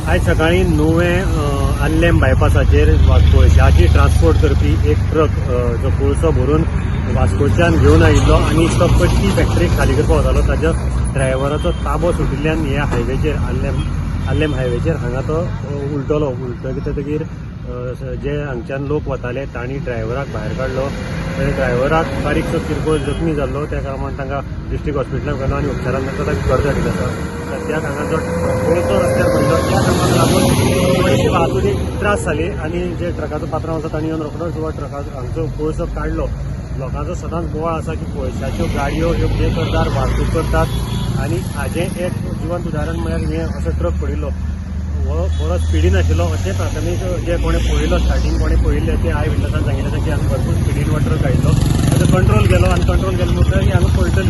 आयज सकाळीं नुवें आल्लेम बायपासाचेर कोळशाची ट्रान्सपोर्ट करपी एक ट्रक जो कोळसो भरून वास्कोच्यान घेवन आयिल्लो आनी तो कट्टी फॅक्टरीक खाली करपाक वतालो, ताच्या ड्रायव्हराचो ताबो सुटिल्ल्यान ह्या हायवेचेर आल्लेम आल्लेम हायवेचेर हांगा तो उलटलो. उलटतकीर जे हांगच्यान लोक वताले तांणी ड्रायव्हराक भायर काडलो आनी ड्रायव्हराक बारीकसो किरकोळ जखमी जाल्लो. त्या प्रमाण तांकां डिस्ट्रिक्ट हॉस्पिटलान व्हेलो आनी उपचारान तांकां ताका घर धाडिल्लो आसा. सद्याक हांगा जो कोळसो रस्त्यार पडिल्लो त्या कामाक लागून थोडीशी वाहतुकीक त्रास जाली आनी जे ट्रकाचो पात्रांव आसा तांणी येवन रोखडोच हो ट्रकाचो हांगचो कोळसो काडलो. लोकांचो सदांच बोवाळ आसा की कोळशाच्यो गाडयो ह्यो बेकरदार वाहतूक करतात आनी हाजें एक जिवंत उदाहरण म्हळ्यार हें असो ट्रक पडिल्लो. हो बरो स्पिडीन आशिल्लो अशें प्राथमीक जे कोणें पळयलो, स्टार्टींग कोणें पळयल्लें ते I विटनसान सांगिल्लें की हांगा भरपूर स्पिडीन हो ट्रक आयिल्लो, ताचो कंट्रोल गेलो आनी कंट्रोल गेलो म्हणटकीर हांगा पलटली.